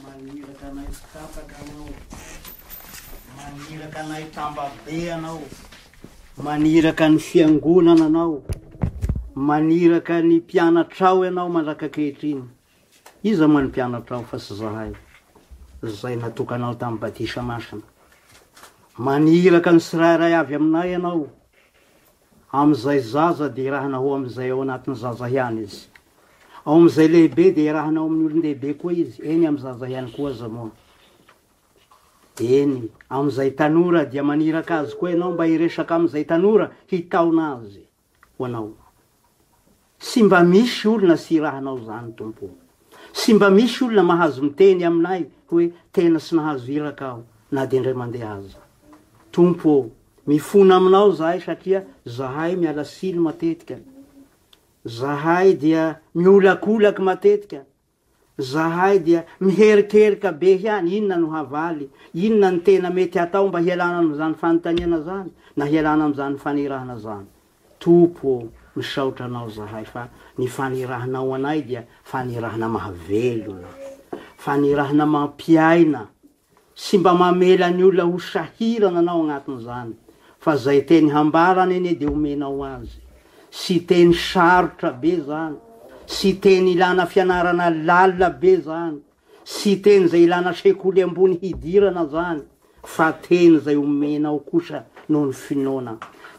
Maniraka anay tsy tapaka Anao, maniraka anay tambabe Anao, maniraka ny fiangonana Anao, maniraka ny mpianatrao Ianao mandrak'ankehitriny. Iza moa ny mpianatrao fa tsy zahay, izay natokanao tamin'ny batisa masina. Maniraka ny tsirairay avy aminay Ianao, amin'izay zaza dia irahana ho amin'izay ao anatin'ny zaza ihany izy. Ao amin'izay lehibe dia iarahana ao amin'ny olon-dehibe koa izy, eny amin'ny zaza ihany koa aza moa. Eny, amin'izay tanora dia maniraka azy koa ianao mba hiresaka amin'izay tanora hitaona azy ho anao. Tsy mba misy olona tsy irahanao izany Tompo ô. Tsy mba misy olona mahazo miteny aminay hoe tena tsy nahazo iraka aho na dia indray mandeha aza. Tompo ô, mifona aminao izahay satria zahay miala tsiny matetika. Zahay dia miolakolaky matetika, zahay dia miherikerika be ihany, inona no havaly, inona no tena mety hatao mba hialana amin'izany fanontaniana izany, na hialana amin'izany fanirahana izany. Tompo ô, misaotra Anao zahay fa ny fanirahanao anay dia fanirahana mahavelona, fanirahana mampiaina, Tsy mba mamela ny olona ho sahirana anao agnatin'izany fa zay teny hambarany anie dia omenao azy. Tsy teny sarotra be zany, tsy teny ilana fianarana lalina be zany, tsy teny zay ilana sekoly ambony hidirana zany fa teny zay omenao kosa noho ny finoana,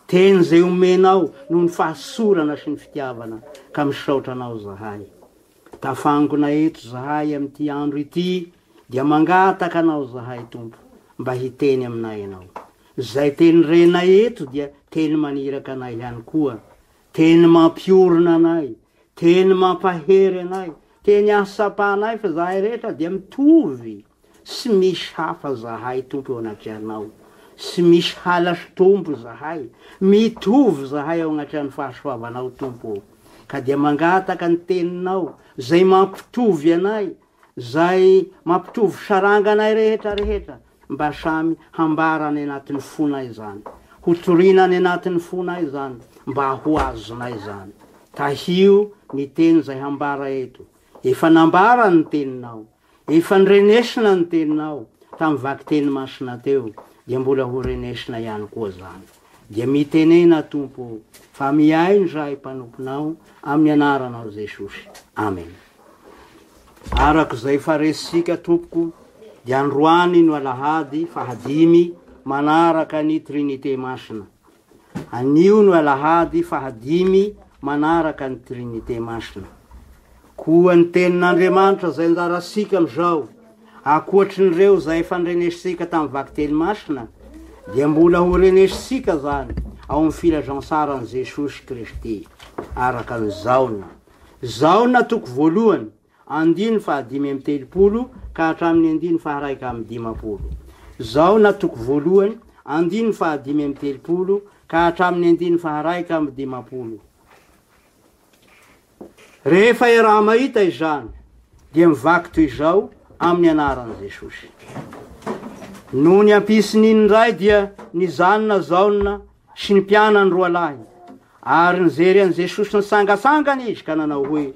teny zay omenao noho ny fahasorana sy ny fitiavana ka misaotra anao zahay. Tafangona eto zahay amin'ity andro ity dia mangataka Anao zahay Tompo mba hiteny aminay Ianao. Izay teny renay eto dia teny maniraka anay ihany koa, teny mampiorina anay, teny mampahery anay, teny ahasapanay fa zahay rehetra dia mitovy. Tsy misy hafa zahay Tompo eo anatrehanao, tsy misy halatro Tompo zahay, mitovy zahay eo anatrehan'ny fahasoavanao Tompo ô, ka dia mangataka ny teninao zay mampitovy anay, zay mampitovy saranga anay rehetra rehetra mba samy hambara any anatin'ny fonay izany, ho toriana any anatin'ny fonay izany mba ho azonay izany. Tahio ny teny zay hambara eto, efa nambara ny teninao, Efa nirenesina ny teninao tamin'ny vakiteny masina teo dia mbola ho renesina ihany koa zany. Dia mitenena Tompo o, fa mihaino zahay mpanomponao amin'ny anaranao Jesosy. Amen. Araka izay efa resintsika tompoko dia androany no alahady fahadimy manaraka ny Trinite Masina. Anio no alahady fahadimy manaraka ny Trinite Masina. Koa ny Tenin'Andriamanitra izay anjarantsika amin'izao, ankoatrin'ireo izay efa nirenesintsika tamin'ny vakiteny masina, dia mbola ho renesintsika izany ao amin'ny filazantsaran'i Jesosy Kristy, araka an'i Jaona. Jaona toko voalohany, Andiny faha-35 ka hatramin'ny andiny faha-51. Jaona toko voalohany, andiny faha-35 ka hatramin'ny andiny faha-51. Rehefa iaraha-mahita izany, dia mivaky toy izao amin'ny anaran'i Jesosy. Nony ampisin'iny indray dia nijanona Jaona sy ny mpianany roalahy, ary nijery an'i Jesosy nitsangatsangana izy ka nanao hoe,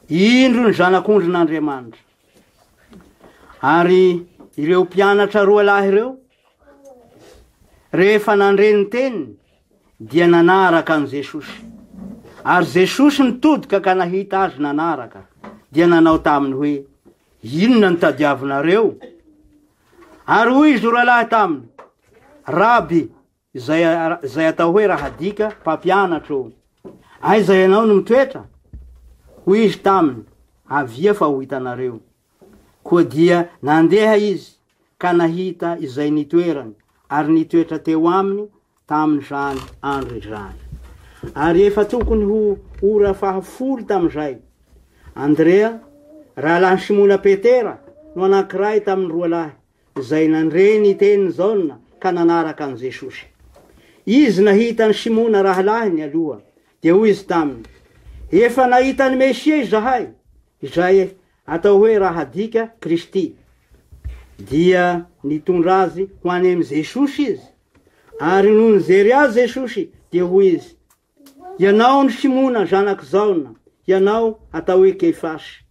Indro ny Zanak'ondrin'Andriamanitra. Ary ireo mpianatra roa lahy ireo, rehefa nandre ny teniny, dia nanaraka an'i Jesosy. Ary Jesosy nitodika ka nahita azy nanaraka, dia nanao taminy hoe, Inona no tadiavinareo? Ary hoy izy roalahy taminy, Raby, izay, izay atao hoe rahadika, mpampianatra ô, aiza ianao no mitoetra? Hoy izy taminy, Avia fa ho hitanareo. Koa dia nandeha izy ka nahita izay nitoerany, ary nitoetra teo aminy tamin'izany andro izany. Ary efa tokony ho ora fahafolo tamin'izay, Andrea, rahalahin'i Simona Petera, no anankiray tamin'ny roa lahy, izay nandre ny tenin'i Jaona ka nanaraka an'i Jesosy. Izy nahita an'i Simona rahalahiny aloha, dia hoy izy taminy, Efa nahita ny Mesia izahay, izay atao hoe raha adika, Kristy. Dia nitondra azy ho any amin'i Jesosy izy. Ary nony nijery azy Jesosy, dia hoy izy, Ianao no Simona zanak'i Jaona, ianao atao hoe Kefasy.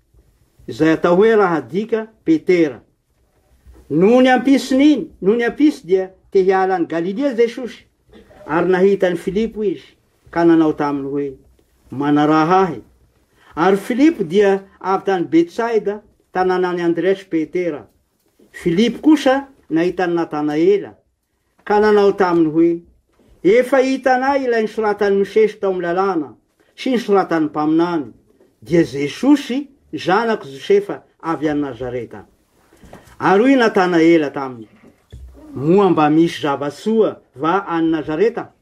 izay atao hoe raha adika Petera. Nony ampison'iny, nony ampiso dia te hiala an'i Galilia Jesosy, ary nahita an'i Filipo izy, ka nanao taminy hoe, Manaraha ahy. Ary Filipo dia avy tany Betsaida, tanànan'i Andrea sy Petera. Filipo kosa nahita an'i Natanaela, ka nanao taminy hoe, Efa hitanay ilay nosoratan'i Mosesy tao amin'ny Lalàna sy nosoratan'ny mpaminany, dia Jesosy, zanak'i Josefa avy any Nazareta. Ary hoy Natanaela taminy, Moa mba misy zava-tsoa va any Nazareta?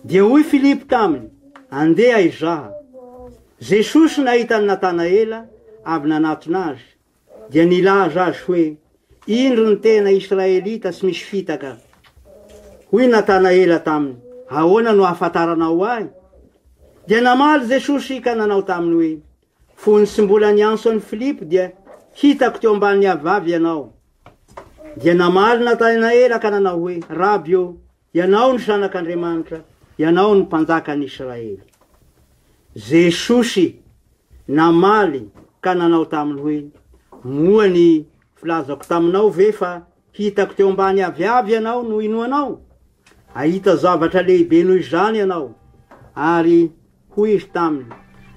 Dia hoy Filipo taminy, Andeha hizaha. Jesosy nahita an'i Natanaela avy nanatona azy, dia nilaza azy hoe, Indro ny tena Israelita tsy misy fitaka. Hoy Natanaela taminy, Ahoana no ahafantaranao ahy? Dia namaly Jesosy ka nanao taminy hoe, Fony tsy mbola niantso an'i Filipo dia hitako teo ambanin'ny aviavy ianao. Dia namaly Natanaela ka nanao hoe, Raby ô, ianao no Zanak'Andriamanitra, ianao no Mpanjakan'ny Israely. Jesosy namaly ka nanao taminy hoe, Moa ny filazako taminao ve fa hitako teo ambany aviavy ianao no inoanao? Hahita zavatra lehibe noho izany ianao. Ary hoy izy taminy,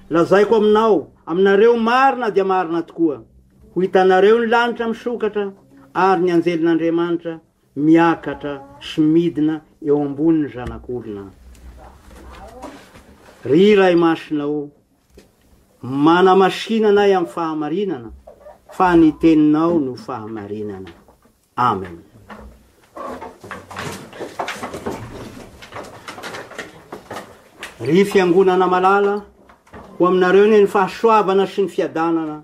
Lazaiko aminao, aminareo marina dia marina tokoa, ho hitanareo ny lanitra misokatra ary ny anjelin'Andriamanitra miakatra sy midina eo ambonin'ny Zanak'olona. Ry Ray Masina ô, manamasina anay amin'ny fahamarinana, fa ny teninao no fahamarinana. Amen. Ry fiangonana malala, ho aminareo anie ny fahasoavana sy ny fiadanana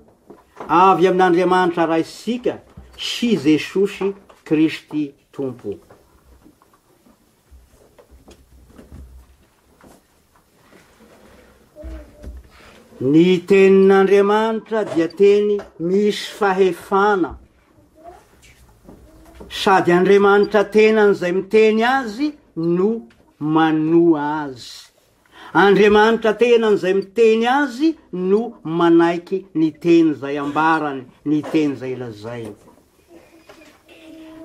avy amin'Andriamanitra Raintsika sy Jesosy Kristy Tompo. Ny tenin'Andriamanitra dia teny misy fahefana. Sady Andriamanitra tenany izay miteny azy no manoa azy. Andriamanitra tenany izay miteny azy no manaiky ny teny izay ambarany, ny teny izay lazainy.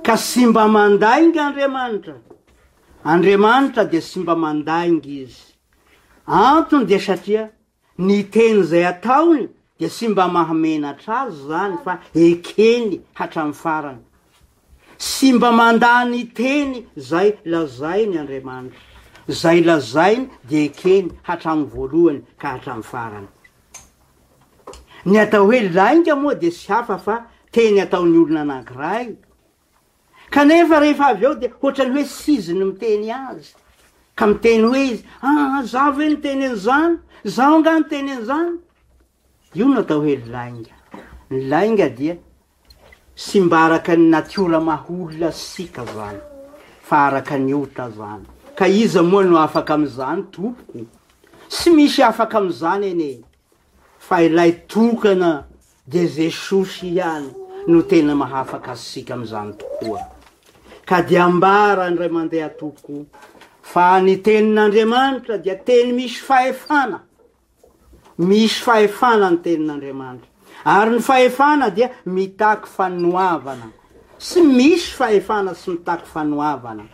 Ka tsy mba mandainga Andriamanitra. Andriamanitra dia tsy mba mandainga Izy. Antony dia satria ny teny izay ataony dia tsy mba mahamenatra Azy izany fa ekeny hatramin'ny farany. Tsy mba mandà ny teny izay lazainy Andriamanitra. Izay lazainy dia ekeny hatramin'ny voalohany ka hatramin'ny farany. Ny atao hoe lainga moa dia tsy hafa fa teny ataon'ny olona anankiray Kanefa rehefa avy eo dia ohatran'ny hoe tsy izy no miteny azy. Ka miteny hoe izy, ah, izaho ve niteny an'izany? Izaho angaha niteny an'izany? Io no atao hoe lainga. Ny lainga dia tsy mba araka ny natiora maha olona antsika izany, fa araka ny ota izany. Ka iza moa no afaka amin'izany tompoko? Tsy misy afaka amin'izany anie. Fa ilay tokana dia Jesosy ihany no tena mahafaka antsika amin'izany tokoa. Ka dia ambara indray mandeha tompoko fa ny tenin'Andriamanitra dia teny misy fahefana. Misy fahefana ny tenin'Andriamanitra. Ary ny fahefana dia mitaky fanoavana. Tsy misy fahefana tsy mitaky fanoavana.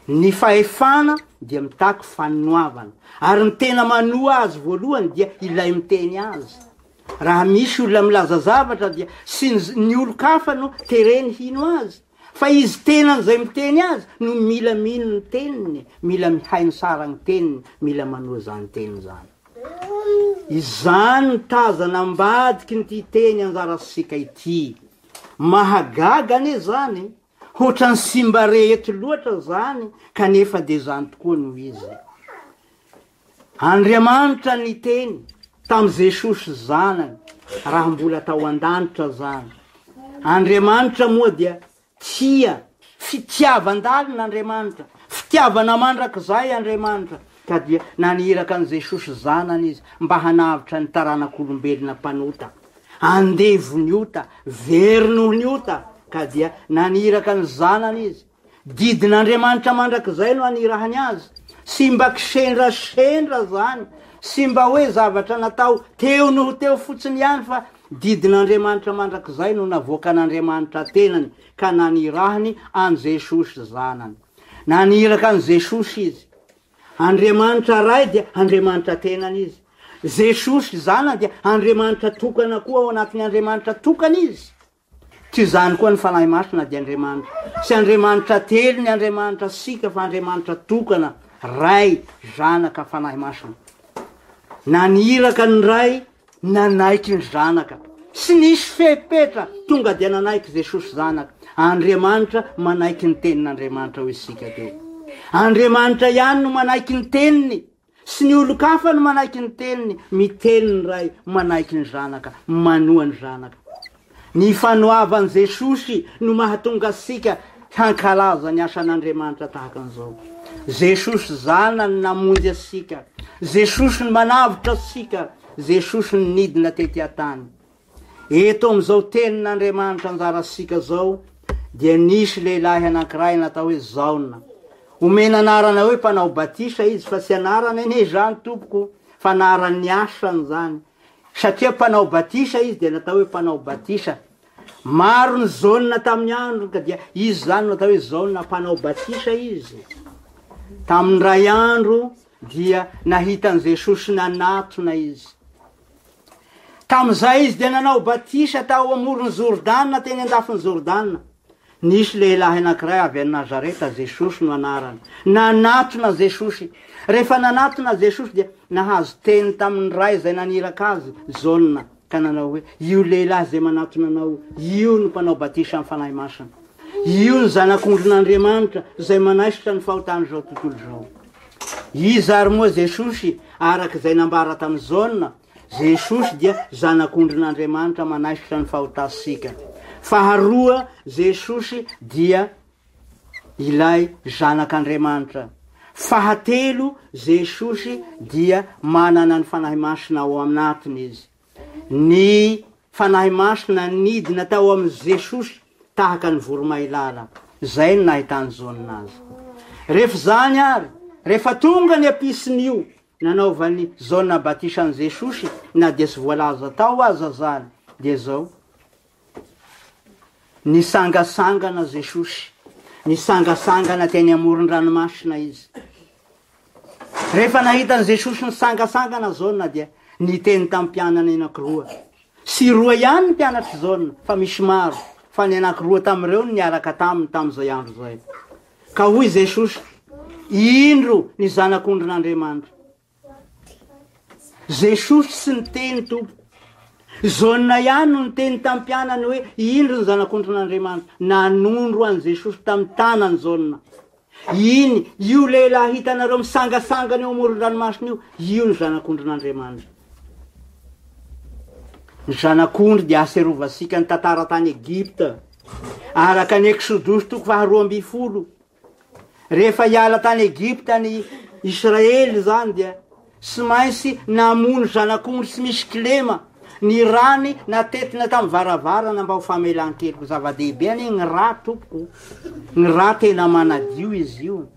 Ny fahefana dia mitaky fanoavana. Ary ny tena manoa azy voalohany dia ilay miteny azy. Raha misy olona milaza zavatra dia tsy ny olon-kafa no tereny hino azy, fa izy tenany izay miteny azy no mila mino ny teniny, mila mihaino tsara ny teniny, mila manoa izany teny izany. Izany no tazana ambadiky ny ity teny anjarantsika ity. Mahagaga anie izany, hoatran'ny simba re eto loatra izany, kanefa dia izany tokoa no izy. Andriamanitra niteny tamin'i Jesosy Zanany raha mbola tao an-danitra zany. Andriamanitra moa dia tia, fitiavan-dalina Andriamanitra, fitiavana mandrakizay Andriamanitra, ka dia naniraka an'i Jesosy Zanany Izy mba hanavotra ny taranak'olombelona mpanota, andevon'ny ota, very noho ny ota, ka dia naniraka ny Zanany Izy. Didin'Andriamanitra mandrakizay no anirahany azy. Tsy mba kisendrasendra zany. Tsy mba hoe zavatra natao teo noho teo fotsiny ihany fa didin'Andriamanitra mandrakizay no navoakan'Andriamanitra tenany ka nanirahiny an'i Jesosy Zanany. Naniraka an'i Jesosy Izy. Andriamanitra Ray dia Andriamanitra tenany Izy. Jesosy Zanany dia Andriamanitra tokana koa ao anatin'ny Andriamanitra tokana Izy. Toy izany koa ny Fanahy Masina dia Andriamanitra. Tsy Andriamanitra telo ny Andriamanitra sika fa Andriamanitra tokana, Ray, Zanaka, Fanahy Masina. Naniraka ny Ray, nanaiky ny Zanaka. Tsy nisy fepetra, tonga dia nanaiky Jesosy Zanaka. Andriamanitra manaiky ny tenin'Andriamanitra hoy isika teo. Andriamanitra ihany no manaiky ny teniny. Tsy ny olon-kafa no manaiky ny teniny, miteny ny Ray, manaiky ny Zanaka, manoa ny Zanaka. Ny fanoavan'i Jesosy no mahatonga antsika hankalaza ny asan'Andriamanitra tahaka an'izao. Jesosy Zanany namonjy antsika, Jesosy no manavotra antsika, Jesosy no nidina tety an-tany. Eto amin'izao tenin'Andriamanitra anjarantsika izao dia nisy lehilahy anankiray natao hoe Jaona. Omena anarana hoe mpanao batisa izy fa tsy anarana anie izany tompoko fa anaran'ny asany izany. Satria mpanao batisa izy dia natao hoe mpanao batisa. Maro ny Jaona tamin'ny androny ka dia izy izany no natao hoe Jaona mpanao batisa izy. Tamin'ny ray andro dia nahita an'i Jesosy nanatona izy. Tamin'izay izy dia nanao batisa tao amoron'i Jordana, teny an-dafin'i Jordana. Nisy lehilahy anankiray avy any Nazareta, Jesosy no anarany. Nanatona Jesosy. Rehefa nanatona Jesosy dia nahazo teny tamin'ny Ray izay naniraka azy, Jaona, ka nanao hoe, Io lehilahy izay manatona anao io no mpanao batisa amin'ny Fanahy Masina. Io ny Zanak'ondrin'Andriamanitra izay manaisotra ny fahotan'izao tontolo izao. Iza ary moa Jesosy araka izay nambara tamin'i Jaona? Jesosy dia Zanak'ondrin'Andriamanitra manaisotra ny fahotantsika. Faharoa, Jesosy dia ilay Zanak'Andriamanitra. Fahatelo, Jesosy dia manana ny Fanahy Masina ao anatiny Izy. Ny Fanahy Masina nidina tao amin'i Jesosy tahaka ny voromailala. Izay no nahitan'i Jaona azy. Rehefa izany ary, rehefa tonga ny apisin'io nanaovan'i Jaona batisa an'i Jesosy, na dia tsy voalaza tao aza izany, dia izao, Nisangasangana Jesosy, nisangasangana teny amoron-dranomasina Izy. Rehefa nahita an'i Jesosy nisangasangana Jaona dia niteny tamin'ny mpianany anankiroa. Tsy roa ihany ny mpianatr'i Jaona fa misy maro, fa ny anankiroa tamin'ireo no niaraka taminy tamin'izay andro izay. Ka hoy Jesosy, Indro ny Zanak'ondrin'Andriamanitra. Jesosy tsy niteny tompoko. Jaona ihany no niteny tamin'ny mpianany hoe, Indro ny Zanak'ondrin'Andriamanitra. Nanondro an'i Jesosy tamin'ny tanany Jaona. Iny, io lehilahy hitanareo misangasangana eo amoron-dranomasina io, io ny Zanak'ondrin'Andriamanitra. Ny Zanak'ondry dia ahaserovantsika ny tantara tany Egypta, araka ny Eksodosy toko faharoa ambin'ny folo. Rehefa hiala tany Egypta ny Israely izany dia tsy maintsy namono zanak'ondry tsy misy kilema, ny rany natetina tamin'ny varavarana mba ho famelan-keloka. Zava-dehibe anie ny ra tompoko, ny ra tena manadio izy io.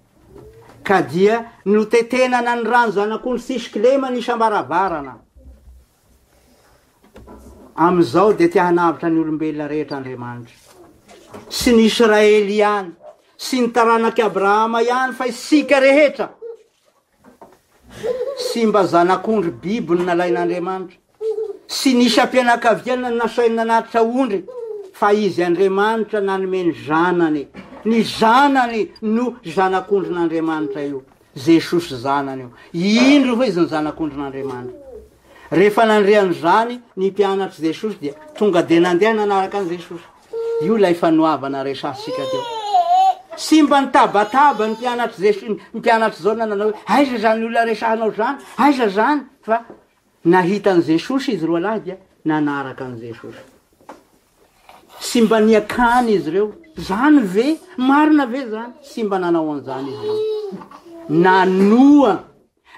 Ka dia notetenana ny rany zanak'ondry tsisy kilema ny isam-baravarana. Amin'izao dia te hanavotra ny olombelona rehetra Andriamanitra. Tsy ny Israely ihany, tsy ny taranak'i Abrahama ihany fa isika rehetra. Tsy mba zanak'ondry biby no nalain'Andriamanitra. Tsy ny isam-pianakaviana no nasainy nanatitra ondry fa Izy Andriamanitra nanome ny Zanany. Ny Zanany no zanak'ondrin'Andriamanitra io. Jesosy Zanany io. Indro hoy izy ny Zanak'ondrin'Andriamanitra. Rehefa nandre an'izany ny mpianatr'i Jesosy dia tonga dia nandeha nanaraka an'i Jesosy. Io ilay fanoavana resahantsika teo. Tsy mba nitabataba ny mpianatr'i Jesosy, ny mpianatr'i Jaona nanao hoe aiza izany olona resahanao izany, aiza izany? Fa nahita an'i Jesosy izy roalahy dia nanaraka an'i Jesosy. Tsy mba niakany izy ireo. Zany ve? Marina ve zany? Tsy mba nanao an'izany izy ireo. Nanoa,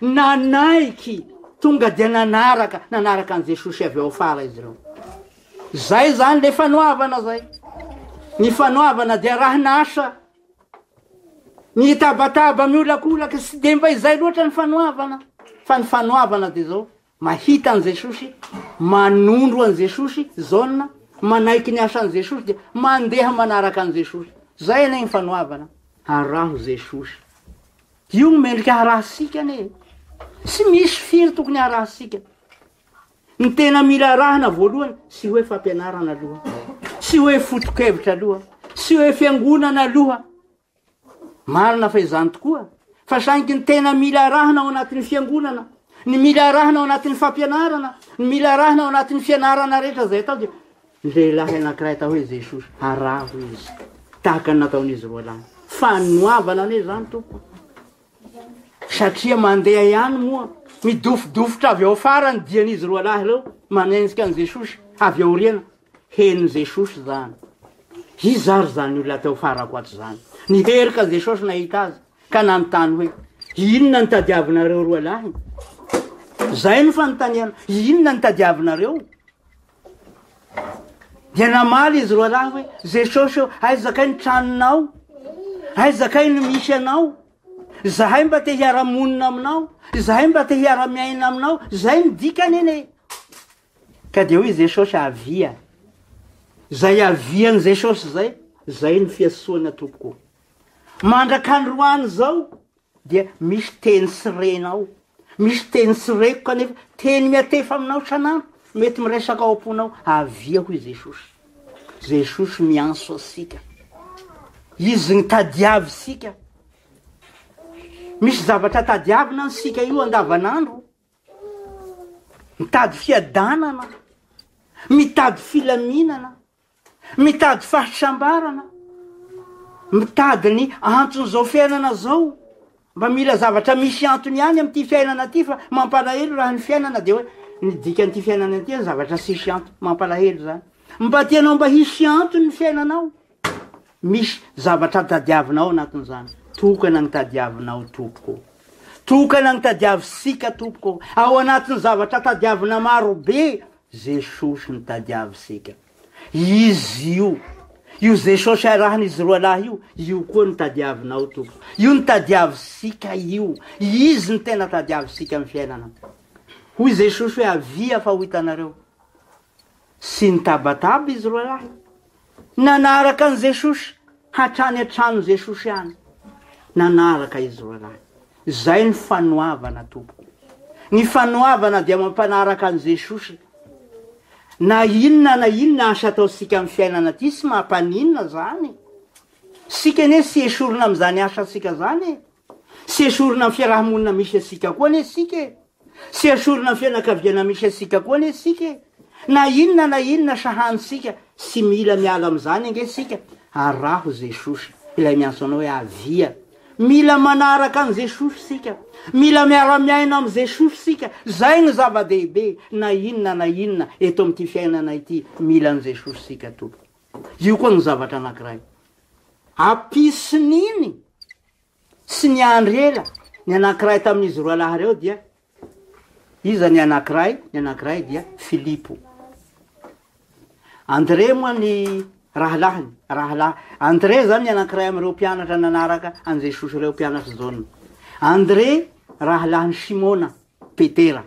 nanaiky, tonga dia nanaraka, nanaraka an'i Jesosy avy ao afara izy ireo. Zay zany le fanoavana zay. Ny fanoavana dia rahin'asa. Ny tabataba miolakolaka tsy dia mba izay loatra ny fanoavana. Fa ny fanoavana dia izao, mahita an'i Jesosy, manondro an'i Jesosy, Jaona, manaiky ny asan'i Jesosy dia mandeha manaraka an'i Jesosy. Izay anie ny fanoavana. Araho Jesosy. Io no mendrika harahantsika anie e. Tsy misy firy tokony harahantsika. Ny tena mila arahana voalohany, tsy hoe fampianarana aloha, tsy hoe foto-kevitra aloha, tsy hoe fiangonana aloha. Marina fa izany tokoa, fa saingy ny tena mila arahana ao anatin'ny fiangonana, ny mila arahana ao anatin'ny fampianarana, ny mila arahana ao anatin'ny fianarana rehetra izay atao dia ny lehilahy anankiray atao hoe Jesosy, araho izy, tahaka ny nataon'izy roalahy. Fanoavana anie izany tompoko. Satria mandeha ihany moa, midofodofotra avy ao afara ny dian'izy roalahy ireo, manenjika an'i Jesosy avy aoriana. Henon'i Jesosy izany. Iza ary izany olona teo afarako ato izany? Niherika Jesosy nahita azy, ka nanontany hoe, Inona no tadiavinareo roalahy? Izay no fanontaniana, inona no tadiavinareo? Dia namaly izy roalahy hoe, Jesosy ô, aiza kay ny tranonao? Aiza kay no misy anao? Izahay mba te hiara-monina aminao, izahay mba te hiara-miaina aminao, izay no dikany anie. Ka dia hoy Jesosy, Avia. Izay avian'i Jesosy izay, izay no fiasoana tompoko. Mandrak'androany izao dia misy teny tsy renao, misy teny tsy reko kanefa teny miatefa aminao isan'andro, mety miresaka ao am-ponao, avia hoy Jesosy. Jesosy miantso antsika. Izy ny tadiavintsika. Misy zavatra tadiavina antsika io andavanandro. Mitady fiadanana, mitady filaminana, mitady fahasambarana, mitady ny anton'izao fiainana izao. Mba mila zavatra misy antony ihany amin'ity fiainana ity fa mampalahelo raha ny fiainana dia hoe ny dikan'ity fiainana ity ny zavatra tsisy antony, mampalahelo izany. Mba tianao mba hisy antony ny fiainanao. Misy zavatra tadiavinao anatin'izany. Tokana ny tadiavinao tompoko. Tokana ny tadiavintsika tompoko. Ao anatin'ny zavatra tadiavina maro be, Jesosy no tadiavintsika. Izy io. Io Jesosy arahan'izy roalahy io, io koa no tadiavinao tompoko. Io no tadiavintsika io. Izy no tena tadiavintsika amin'ny fiainana. Hoy Jesosy hoe avia fa ho hitanareo. Sy nitabataba izy roalahy. Nanaraka an'i Jesosy hatrany an-tranon'i Jesosy any. Nanaraka izy roalahy. Izay ny fanoavana, tompoko. Ny fanoavana dia mampanaraka an'i Jesosy. Na inona na inona asa ataontsika amin'ny fiainana aty, tsy mampaninona izany. Isika anie tsy esorina amin'izany asantsika izany e. Tsy esorina amin'ny fiaraha-monina misy antsika koa anie isika e. Tsy esorina amin'ny fianakaviana misy antsika koa anie isika e. Na inona na inona sahanintsika, tsy mila miala amin'izany ange isika. Araho Jesosy, ilay miantso anao hoe avia. Mila manaraka an'i Jesosy isika. Mila miara-miaina amin'i Jesosy isika. Izay no zava-dehibe, na inona na inona eto amin'ity fiainana ity, mila an'i Jesosy isika tompoko. Io koa no zavatra anankiray. Ampisin'iny Tsy niandry ela, ny anankiray tamin'izy roalahy ireo dia iza ny anankiray? Ny anankiray dia Filipo. André moa ny rahalahiny, rahalahy. André zany ny anankiray amin'ireo mpianatra nanaraka an'i Jesosy ireo mpianatr'i Jaona. André rahalahin'i Simona, Petera.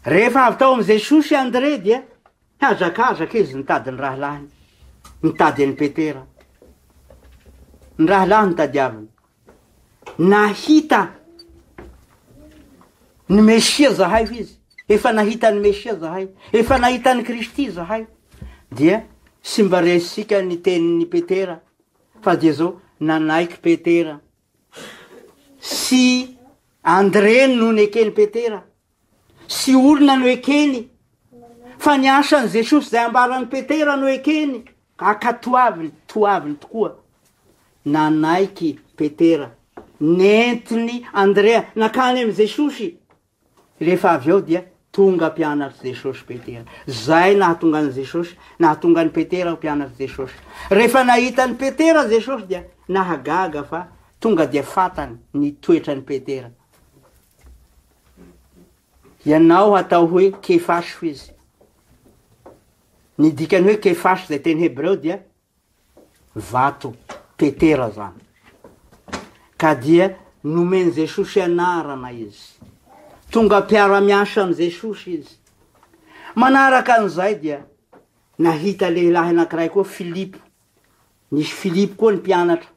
Rehefa avy tao amin'i Jesosy André dia Nihazakazaka izy nitady ny rahalahiny, nitady an'i Petera. Ny rahalahiny tadiaviny. Nahita ny Mesia zahay hoy izy. Efa nahita ny Mesia zahay. Efa nahita an'i Kristy zahay. Dia tsy mba resika ny tenin'i Petera, fa dia zao nanaiky Petera sy André no neken'i Petera. Tsy olona no ekeny, fa ny asan'i Jesosy izay ambaran'i Petera no ekeny, ka ankatoaviny, toaviny tokoa. Nanaiky Petera, nentiny Andrea nankany amin'i Jesosy. Rehefa avy eo dia tonga mpianatr'i Jesosy Petera. Izay nahatonga an'i Jesosy, nahatonga an'i Petera ho mpianatr'i Jesosy. Rehefa nahita an'i Petera Jesosy dia nahagaga fa tonga dia fantany ny toetran'i Petera. Ianao hatao hoe Kefasy hoy izy. Ny dikan'ny hoe Kefasy izay teny hebreo dia vato, Petera zany. Ka dia nomen'i Jesosy anarana izy. Tonga mpiara-miasa amin'i Jesosy izy. Manaraka an'izay dia nahita lehilahy anankiray koa Filipo. Nisy Filipo koa ny mpianatra.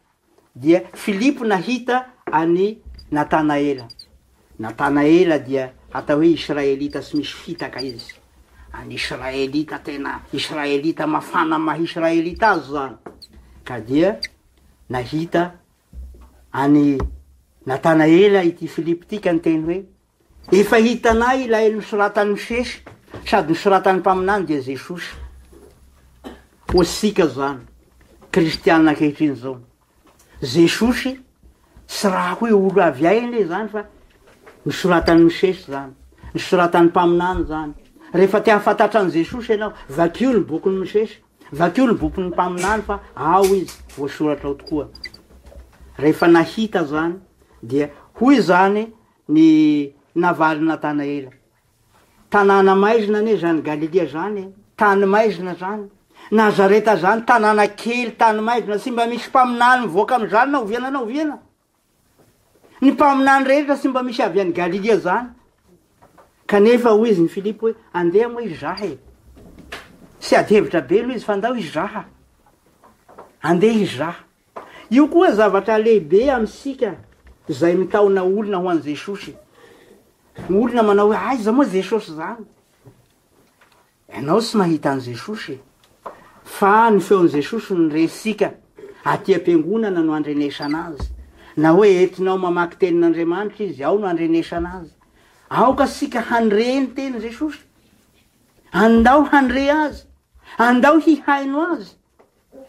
Dia Filipo nahita an'i Natanaela. Natanaela dia atao hoe Israelita tsy misy fitaka izy. Any Israelita tena Israelita mafana maha Israelita azy zany. Ka dia nahita an'i Natanaela ity Filipo ity ka niteny hoe, Efa hitanay ilay nosoratan'i Mosesy sady nosoratan'ny mpaminany dia Jesosy. Ho antsika zany, kristiana ankehitriny zao. Jesosy tsy raha hoe olo avy aiza anie zany fa nosoratan'i Mosesy zany, nosoratan'ny mpaminany zany. Rehefa te hahafantatra an'i Jesosy ianao, vakio ny bokin'i Mosesy, vakio ny bokin'ny mpaminany fa ao izy voasoratra ao tokoa. Rehefa nahita zany dia hoy zany ny navalin'i Natanaela, Tanàna maizina anie izany Galilia izany e! Tany maizina izany. Nazareta izany tanàna kely, tany maizina, tsy mba misy mpaminany mivoaka amin'izany na oviana na oviana. Ny mpaminany rehetra tsy mba misy avy any Galilia izany. Kanefa hoy izy ny Filipo hoe, andeha moa hizaha e! Tsy ady hevitra be aloha izy fa andao hizaha. Andeha hizaha. Io koa zavatra lehibe amintsika izay mitaona olona ho an'i Jesosy. Olona manao hoe aiza moa Jesosy izany? Ianao tsy mahita an'i Jesosy fa ny feon'i Jesosy no rentsika aty am-piangonana no andrenesana azy. Na hoe entinao mamaky tenin'Andriamanitra izy, ao no andrenesana azy. Aoka isika handre ny tenin'i Jesosy. Andao handre azy. Andao hihaino azy.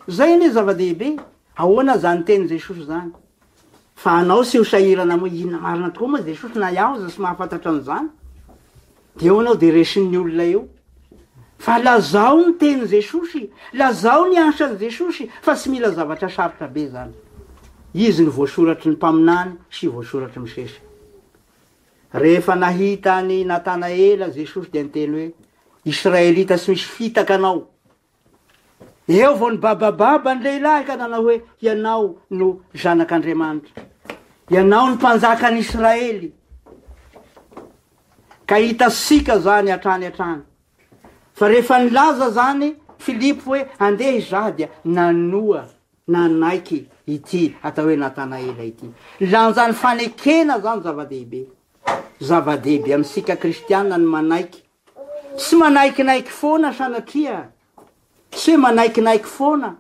Zay anie zava-dehibe, ahoana zany teny Jesosy zany? Fa anao sy ho sahirana moa inona marina tokoa moa Jesosy na iaho aza sy mahafantatra an'izany? De eo anao de resin'ny olona eo. Fa lazao ny teny Jesosy, lazao ny asan'i Jesosy fa tsy mila zavatra sarotra be zany. Izy no voasoratry ny mpaminany sy voasoratry Mosesy. Rehefa nahita an'i Natanaela Jesosy dia niteny hoe, Israelita tsy misy fitaka anao. Eo vao nibabababa ny lehilahy ka nanao hoe, Ianao no Zanak'Andriamanitra. Ianao no Mpanjakan'i Israely. Ka hitantsika izany hatrany hatrany. Fa rehefa nilaza izany Filipo hoe, Andeha hizaha, dia nanoa, nanaiky ity atao hoe Natanaela ity. Lanjan'ny fanekena izany zava-dehibe. Zava-dehibe amintsika kristiana ny manaiky Tsy manaikinaiky foana sanatria, tsy hoe manaikinaiky foana,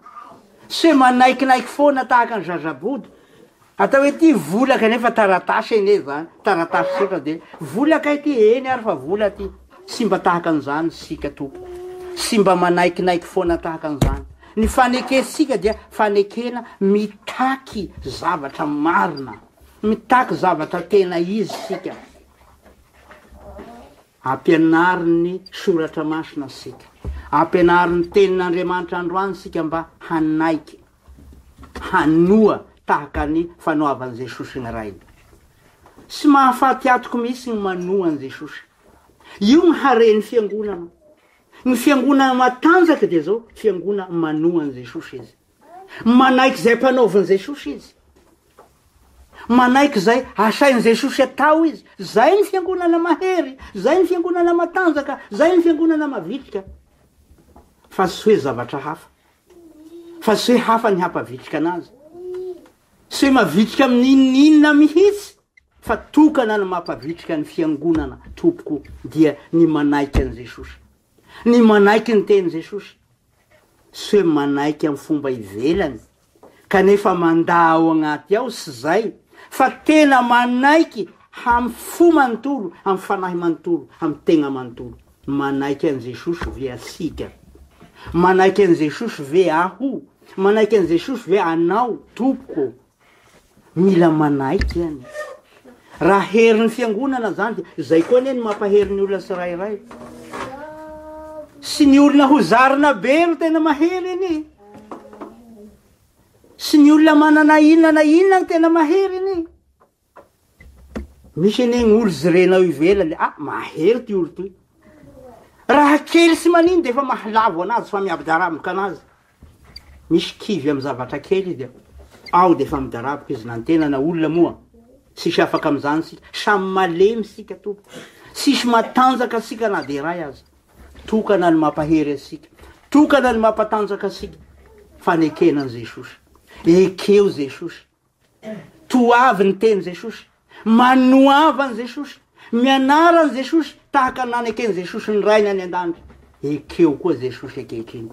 tsy hoe manaikinaiky foana tahaka ny zazabodo. Atao hoe ity vola kanefa taratasy anie izany, taratasy tsotra dia vola kay ity, eny ary fa vola ity. Tsy mba tahaka an'izany isika tompoko, tsy mba manaikinaiky foana tahaka an'izany. Ny fanekentsika dia fanekena mitaky zavatra marina, mitaky zavatra tena izy isika. Ampianarin'ny Soratra Masina isika. Ampianarin'ny Tenin'Andriamanitra androany isika mba hanaiky, hanoa tahaka ny fanoavan'i Jesosy ny Rainy. Tsy mahafaty atoko mihitsy ny manoa an'i Jesosy. Io ny haren'ny fiangonana. Ny fiangonana matanjaka dia izao, fiangonana manoa an'i Jesosy izy. Manaiky izay ampanaovin'i Jesosy izy. Manaiky izay asain'i Jesosy atao izy. Izay ny fiangonana mahery, izay ny fiangonana matanjaka, izay ny fiangonana mavitrika. Fa tsy hoe zavatra hafa. Fa tsy hoe hafa ny hampavitrika anazy. Tsy hoe mavitrika amin'inon'inona mihitsy. Fa tokana ny mampavitrika ny fiangonana tompoko dia ny manaiky an'i Jesosy. Ny manaiky ny tenin'i Jesosy. Tsy hoe manaiky amin'ny fomba ivelany kanefa mandà ao agnaty ao sy zay fa tena manaiky amin'ny fo manontolo, amin'ny fanahy manontolo, amin'ny tegna manontolo. Manaiky an'i Jesosy ve asika? Manaiky an'i Jesosy ve aho? Manaiky an'i Jesosy ve anao tompoko? Mila manaiky any. Raha herin'ny fiangonana zany dia izay koa anie no mampahery ny olona tsirairay. Sy ny olona ho zarina be no tena mahery anie. Sy ny olona manana inona na inona no tena mahery anie. Misy anie ny olo jirenao ivelany, ah mahery ty olo ty. Raha kely sy manino dia efa mahalavo anazy fa miabidaraboka anazy. Misy kivy amin'ny zavatra kely izy dia ao dia efa midaraboka izy na ny tena na olona moa. Tsisy afaka amin'izany isika. Samy malemy isika tompoko. Tsisy matanjaka isika na dia iray aza. Tokana ny mampahery antsika. Tokana ny mampatanjaka antsika. Fanekena an'i Jesosy. Ekeo Jesosy. Toavy ny teny Jesosy. Manoava an'i Jesosy. Mianara an'i Jesosy tahaka ny naneken'i Jesosy ny Rainy any an-danitra. Ekeo koa Jesosy ankehitriny.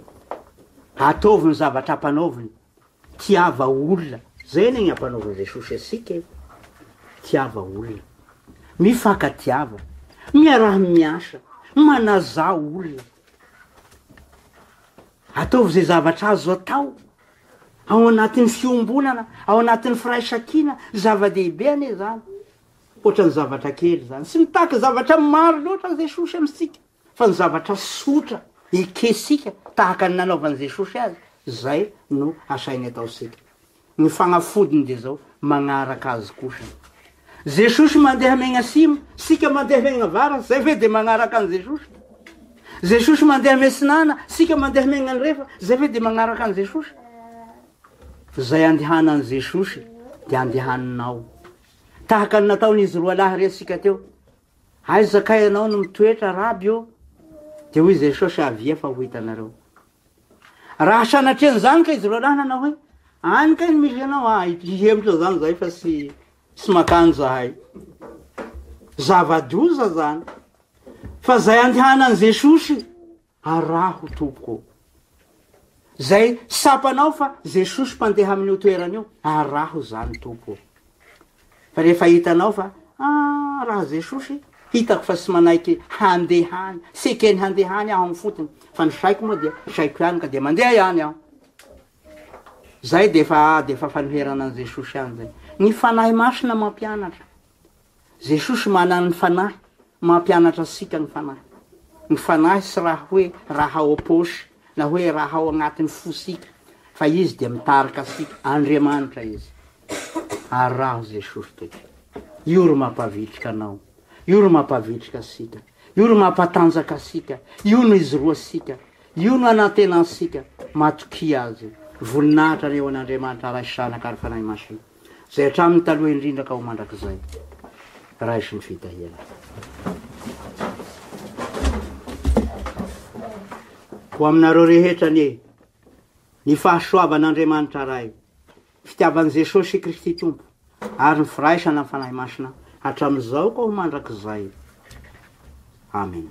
Ataovy ny zavatra ampanaoviny. Tiava olona. Zay anie ny ampanaovin'i Jesosy antsika e. Tiava olona. Mifankatiava. Miaraha miasa. Manajà olona. Ataovy izay zavatra azo atao. Ao anatin'ny fiombonana, ao anatin'ny firaisankina, zava-dehibe anie izany. Ohatran'ny zavatra kely izany. Tsy mitaky zavatra maro loatra Jesosy amintsika. Fa ny zavatra tsotra ekesika tahaka ny nanaovan'i Jesosy azy, izay no asainy ataontsika. Ny fagnafodiny dia izao, magnaraka Azy kosa. Jesosy mandeha megna asimo, sika mandeha megna avaratra, zay ve dia magnaraka an'i Jesosy? Jesosy mandeha metsinana, sika mandeha megna andrefa, zay ve dia magnaraka an'i Jesosy? Zay andehanan'i Jesosy dia andehaninao. Tahaka ny nataon'izy roalahy resika teo. Aiza kay ianao no mitoetra Raby ô? Dia hoy Jesosy, Avia fa ho hitanareo. Raha sanatrian'izany ka izy roalahy nanao hoe, Any kay no misy anao, ah, hihemotra zany zahay fa tsy tsy makany zahay. Zava-doza zany. Fa zay andehanan'i Jesosy, Araho tompoko ô. Zay tsapanao fa Jesosy mpandeha amin'io toerana io, araho zany Tompo ô. Fa rehefa hitanao fa ah raha Jesosy, hitako fa tsy manaiky handeha any, tsy ekeny handeha any aho amin'ny fotony, fa ny saiko moa dia saiko ihany ka dia mandeha ihany aho. Zay dia efa dia efa fanoherana an'i Jesosy ihany zay. Ny Fanahy Masina mampianatra. Jesosy manana ny Fanahy, mampianatra antsika ny Fanahy. Ny Fanahy tsy raha hoe raha ao am-paosy na hoe raha ao agnatin'ny fosika, fa Izy dia mitarika antsika, Andriamanitra Izy. Araho Jesosy Tompo. Io ro mampavitrika anao, io ro mampavitrika antsika, io ro mampatanjaka antsika, io no ijoroantsika, io no anantenantsika. Matokia Azy. Voninahitra anie ho an'Andriamanitra Ray sy Zanaka ary Fanahy Masina. Izay hatramin'ny taloha indrindra ka ho mandrakizay. Raiso ny fitahiana. Ho aminareo rehetra anie ny fahasoavan'Andriamanitra Ray, fitiavan'i Jesosy Kristy Tompo ary ny firaisana amin'ny Fanahy Masina hatramin'izao ka ho mandrakizay. Amen.